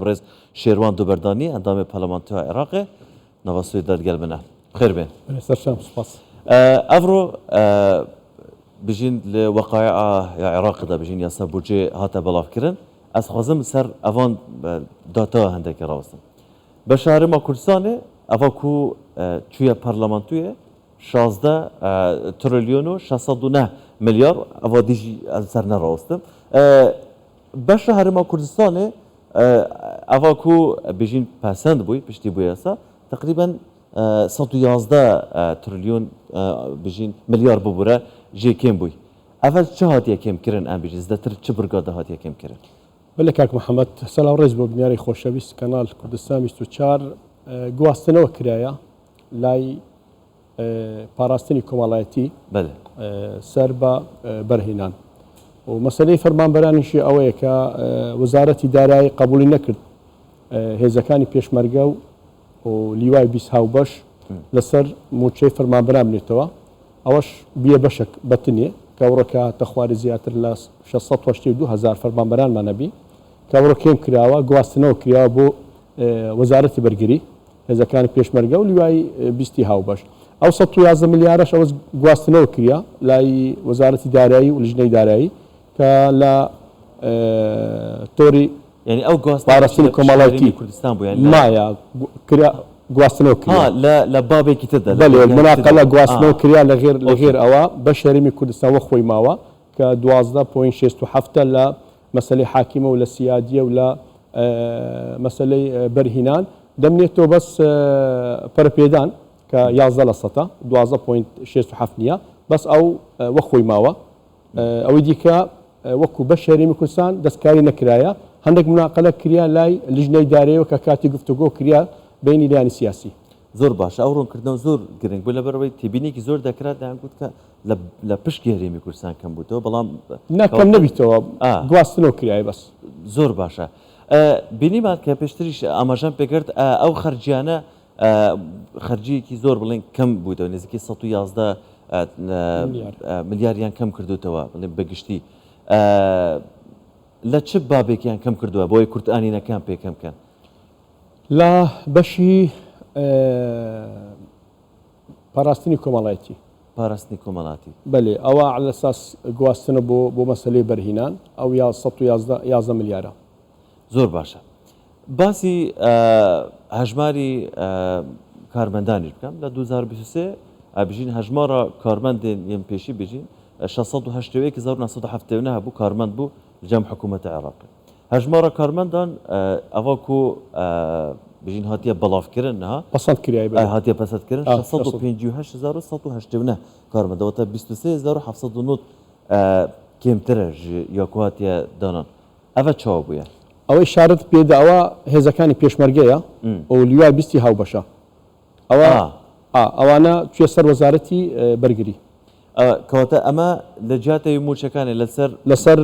بەڕێز شێروان دوبەردانی ئەندامی پەرلەمانتۆی عێراقێ ناڤا سوید دەگەل منە. بخێر بێن. بەێ سەرچاو سپاس. ئەڤڕۆ بژین لە وەقایع یا عێراقدا بژین یاسا بودجێ هاتە بەڵاڤ کرن. ئەز خوازم سەر ئەڤان داتا هەندێکی ڕاوەستم. بەشە هەرێما کوردستانێ ئەڤا کو چویە پەرلەمانتویێ 16 ترلیۆن و 609 ملیار ئەڤا دیژی ئەز سەر نەڕاوەستم. بەشە هەرێما کوردستانێ ئەڤا کو بژین پەسەند بووی پشتی بویەسە تەقریبەن 111 ترلیۆن بژین ملیار ببورە ژێ کێم بووی. ئەڤە چ هاتیە کێم کرن ئەم بژین زدەتر چ برگا ده هاتیە کێم کرن؟ بەلێ کاک محەمەد، سلاو ڕێز بۆ بینەری خۆشەویست کەنال کوردستان 24 گواستنەوە کرایە لای پاراستنی کۆمەڵایەتی سەر بە بەرهینان و مەسەلەی فەرمانبەرانیشی ئەوەیە کە وەزارەتی دارایی قبولی نەکرد هێزەکانی پێشمەرگە و لیوای 20 هاوبەش لەسەر موچەی فەرمانبەران بنێتەوە ئەوەش بیە بەشێک بەتنێ کە ئەوڕۆکە هاتە خوارێ زیاتر لە 682 هەزار فەرمانبەرانمان هەبی کە ئەوڕۆ کێم کراوە گواستنەوە کراوە بۆ وەزارەتی بەرگری هێزەکانی پێشمەرگە و لیوای بیستی هاوبەش. ئەو 111 ملیارەش ئەوەس گواستنەوە کریا لای وەزارەتی دارایی و لیژنەی دارایی کە لە تۆری یانی ئەو گواستنەوە پاراستنی لە پشت هەرێمی کۆمەڵایەتی کوردستان بوو یان لە مایە کرا گواستنەوە ها کریا. لە لە بابێکی تر دا لە بەلێ دەرگایەکی تر دا مناقەلە بوو گواستنەوە ئا کریا لە غێر لە ئۆکەی. غێر ئەوە بەش هەرێمی کوردستان وە خۆی ماوە کە 12 point 67 لە مەسەلەی حاکیمە و لە سیادیە و لە مەسەلەی بەرهینان دەمنێتەوە بەس پەرەپێدان کە 11 لە سەتە 12 point 67 نییە بەس ئەو وەک خۆی ماوە ئەوەی دیکە وەکو بەش هەرێمی کوردستان دەستکاری نەکرایە هەندێک مناقەلە کریا لای لیژنەی دارەیەوە کە کاتی گفتوگۆ کریا بینی لایەنی سیاسی. زۆر باشە ئەو ڕوونکردنەوە زۆر گرنگ بوو لەبەرئەوەی تێبینیەکی زۆر دەکرا دەیانگوت کە لە لە پشکی هەرێمی کوردستان کەم بووتەوە بەڵام نا کەم کەواتە نەبیتەوە ئا گواستنەوە کرایە بەس. زۆر باشە بینیمان کە پێشتریش ئاماژەم پێکرد ئەو خەرجیانە خەرجیەکی زۆر بڵێن کەم بوویتەوە نزیکەی 111 ملیار. ملیاریان کەم کردوتەوە بڵێن بە گشتی لە چ بابێکیان کەم کردووە بۆی کورتئانینەکان پێ کەم کەن؟ لە بەشی پاراستنی کۆمەڵایەتی. پاراستنی کۆمەڵاتی. بەلێ ئەوە عەلە ساس گواستنە بۆ بۆ مەسەلەی بەرهینان ئەو یا 111 یازدە ملیارە. زۆر باشە باسی هەژماری کارمەندانیش بکەم لە 2023 بژین هەژمارە کارمەندێن یەم پێشی بژین 681 هەبوو کارمەند بوو جەم حکوومەتە عێراقی. هەژمارە کارمەندان ئەڤا کو بژین هاتیە بەڵاڤ کرن نها پەسەند کریای بەلێ. هاتیە پەسەند کرن 658189 کارمەندە واتە 23790 کێمترە ژ یا کو هاتیە دانان ئەڤە چاوە بویە؟ ئەوەی شارت پێ دا ئەوە هێزەکانی پێشمەرگەیە و لیوای بیستی هاوبەشە ئەوە ئەوانە چویە سەر وەزارەتی بەرگری. کەواتە ئەمە لە جیاتەوی مووچەکانە لەسەر. لەسەر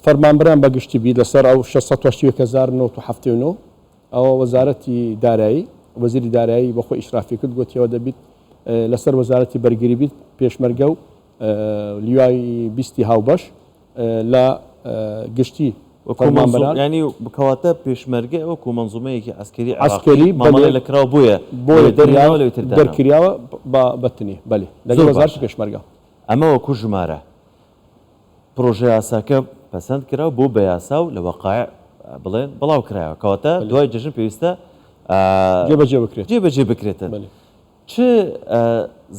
فەرمانبەران بە گشتی بیت لەسەر ئەو 681 هەزار 979 ئەوە وەزارەتی دارایی وەزیری دارایی بە خۆی ئیشرافی کرد گوتی ئەوە دەبیت لەسەر وەزارەتی بەرگری بیت پێشمەرگە و لیوای بیستی هاوبەش لە گشتی فەرمانبەران. یانی کەواتە پێشمەرگە وەکو مەنزومەیەکی عەسکەری عێراقی مامەڵەی لە کراو بۆیە بۆیە دەرهێناوە لەوی تر داناوە. دەرکراوە بە تنی بەلێ لەگەڵ وەزارەتی پێشمەرگە. ئەمە وەکو ژمارە. پرۆژەیاساکە پەسەند کرا و بوو بە یاسا و لە وەقایع بڵێن بڵاو کرایەوە. کەواتە دوای جەژن پێویستە جێبەجێ بکرێت. جێبەجێ بکرێتن. چ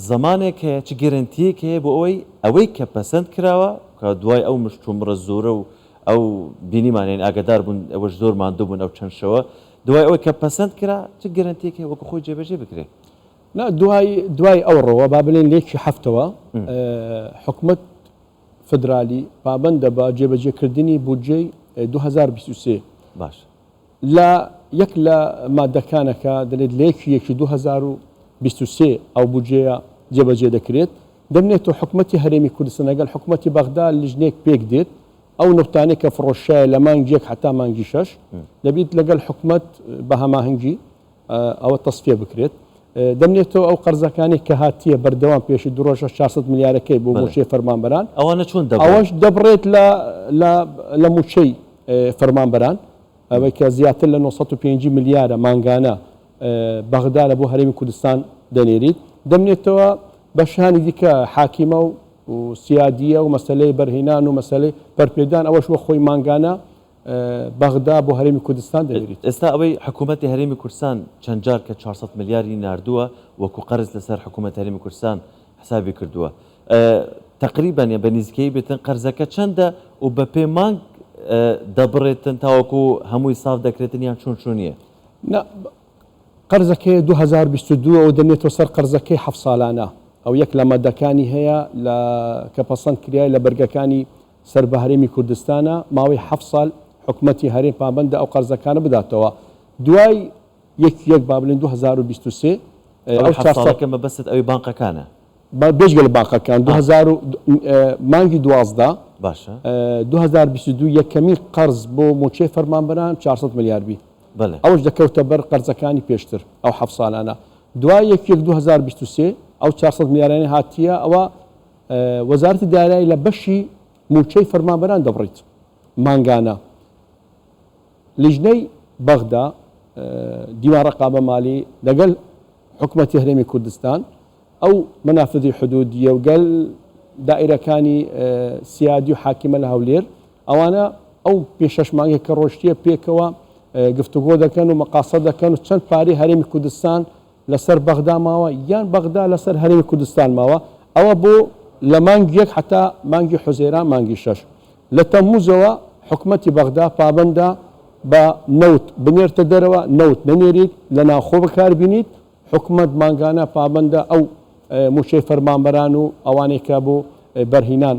زەمانێک هەیە، چ گەرەنتییەک هەیە بۆ ئەوەی ئەوەی کە پەسەند کراوە، کە دوای ئەو مشتومڕە زۆرە و ئەو بینیمان یانی ئاگادار بوون ئێوەش زۆر ماندوو بوون ئەو چەند شەوە، دوای ئەوەی کە پەسەند کرا چ گەرەنتییەک هەیە وەکو خۆی جێبەجێ بکرێ؟ نا دوای دوای ئەوڕۆوە با بلێن لە یەکی حەفتەوە حکومەت فدرالی پابەندە بە جێبەجێکردنی بودجەی 2023. باش. لە یەک لە مادەکانەکە دەلێت لە یەکی یەکی 2023 ئەو بودجەیە جێبەجێ دەکرێت، دەمنێتەوە حکومەتی هەرێمی کوردستان لەگەڵ حکومەتی بەغدا لیژنەیەک پێک دێت ئەو نەوتانەی کە فڕۆشرایە لە مانگی یەک هەتا مانگی شەش دەبیت لەگەڵ حکومەت بە هەماهەنگی ئەوە تەسفیە بکرێت. دەمنێتەوە ئەو قەرزەکانەی کە هاتیە بەردەوام پێشی دوو ڕۆژە 400 ملیارەکەی بۆ مووچەی فەرمانبەران ئەوانە چۆن دەبڕێت؟ ئەوەش دەبڕێت لە لە لە مووچەی فەرمانبەران. ئەوەی کە زیاتر لە 950 ملیارە مانگانە بەغدا لە بۆ هەرێمی کوردستان دەنێریت. دەمنێتەوە بەشانی دیکە حاکیمە و سیادیە و مەسەلەی بەرهینان و مەسەلەی پەرپێدان ئەوەش وەک خۆی مانگانە بەغدا بۆ هەرێمی کوردستان دەنێریت. ئێستا ئەوەی حکوومەتی هەرێمی کوردستان چەند جار کە 400 ملیاری ناردووە وەکو قەرز لەسەر حکوومەت هەرێمی کوردستان حسابی کردووە تەقریبەن یان بە نزیکەیی بێتن قەرزەکە چەندە و بە پێ مانگ دەبڕێتن تاوەکو هەمووی ساف دەکرێتن یان چۆن چۆنیە؟ نا قەرزەکەی 2022 ئەو دەنێتەوە سەر قەرزەکەی حەفت سالانە ئەو یەک لە مادەکانی هەیە لە کە پەسەند کریای لە بەرگەکانی سەر بە هەرێمی کوردستانە ماوەی حەفت سال حکومەتی هەرێم پابەندە ئەو قەرزەکانە بداتەوە دوای یەک یەک با بڵێین 2023 ئەو حەفت ساڵەکە مەبەستت ئەوی بانقەکانە؟ بێجگە لە بانقەکان مانگی 12 باشە 2022 یەکەمین قەرز بۆ مووچەی فەرمانبەران 400 ملیار بی ئەوەش دەکەوتە بەر قەرزەکانی پێشتر ئەو حەفت ساڵانە دوای یەک یەک 2023 ئەو 400 ملیارانەی هاتیە ئەوە وەزارەتی دارایی لە بەشی مووچەی فەرمانبەران دەبڕیت مانگانە لیژنەی بەغدا دیوان ڕەقابە مالی لەگەل حکومەتی هەرێمی کوردستان ئەو مەنافزی حدودیە و گەل دائیرەکانی سیادی و حاکیمە لە هەولێر ئەوانە ئەو پێ شەش مانگێک کە ڕۆشتیە پێکەوە گفتوگۆ دەکەن و مەقاسە دەکەن و چەند پارەی هەرێمی کوردستان لەسەر بەغدا ماوە یان بەغدا لەسەر هەرێمی کوردستان ماوە ئەوە بۆ لە مانگی یەک حتا مانگی حوزەیران مانگی شەش لە تەمموزەوە حکومەتی بەغدا پابەندە بە نەوت بنێرتە دەرەوە نەوت نەنێریت لە ناوخۆ بەکاربینیت حکومەت مانگانە پابەندە ئەو موچەی فەرمانبەران و ئەوانەی کە بۆ بەرهینان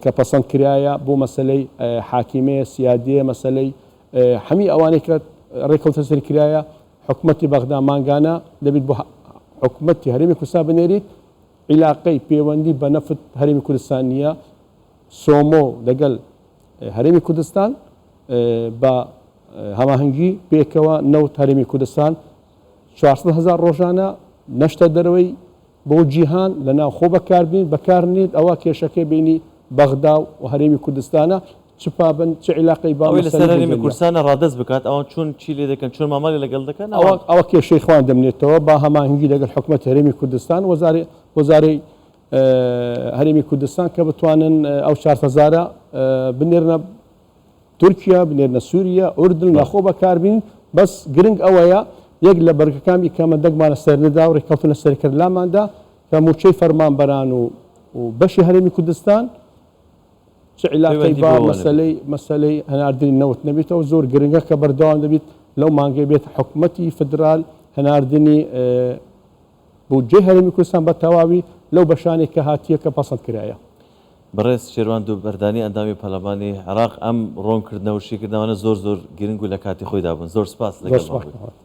کە پەسەند کرایە بۆ مەسەلەی حاکیمەیە سیادیە مەسەلەی هەمی ئەوانەی کە ڕێکەوتە سەر کرایە حکومەتی بەغدا مانگانە دەبیت بۆ حکومەتی هەرێمی کوردستان بنێریت عیلاقەی پەیوەندی بە نەفت هەرێمی کوردستان نییە سۆمۆ لەگەل هەرێمی کوردستان بە هەماهەنگی پێکەوە نەوت هەرێمی کوردستان 400 هەزار ڕۆژانە نەشتە دەرەوەی بۆ جیهان لە ناوخۆ بەکاربین بەکارنێت ئەوە کێشەکەی بینی بەغدا و هەرێمی کوردستانە چ پابەند چ عیلاقەی با ئەوەی لەسەر هەرێمی کوردستانە ڕادەست بکات ئەوان چۆن چی لێ دەکەن چۆن مامەڵی لەگەڵ دەکەن ئەوە ئەوە کێشەی خۆیان دەمنێتەوە با هەماهەنگی لەگەڵ حکومەت هەرێمی کوردستان وەزاری وەزارەی هەرێمی کوردستان کە بتوانن ئەو چار هەزارە بنێرنە تورکیا بنێرنە سووریا ئوردن ناخۆ بەکاربین بەس گرنگ ئەوەیە یەک لە بەرگەکان بیکەمە دەگمانە سەرنەدا و ڕێککەوتنە سەرکرد لاماندا کە مووچەی فەرمانبەران و بەشی هەرێمی کوردستان چ عیلاقەی با مەسەلەی مەسەلەی هەناردنی نەوت نەبێتەوە زۆر گرنگە کە بەردەوام دەبیت لەو مانگەی بێت حکومەتی فدرال هەناردنی بودجەی هەرێمی کوردستان بە تەواوی لەو بەشانەی کە هاتیە کە پەسەند کرایە. بەڕێز شێروان دووبەردانی ئەندامی پەرلەمانی عێراق ئەم ڕۆنکردنەوە و شیکردنەوانە زۆر زۆر گرنگ و لە کاتی خۆیدا بوون زۆر سپاس لەگەڵمان بوویت.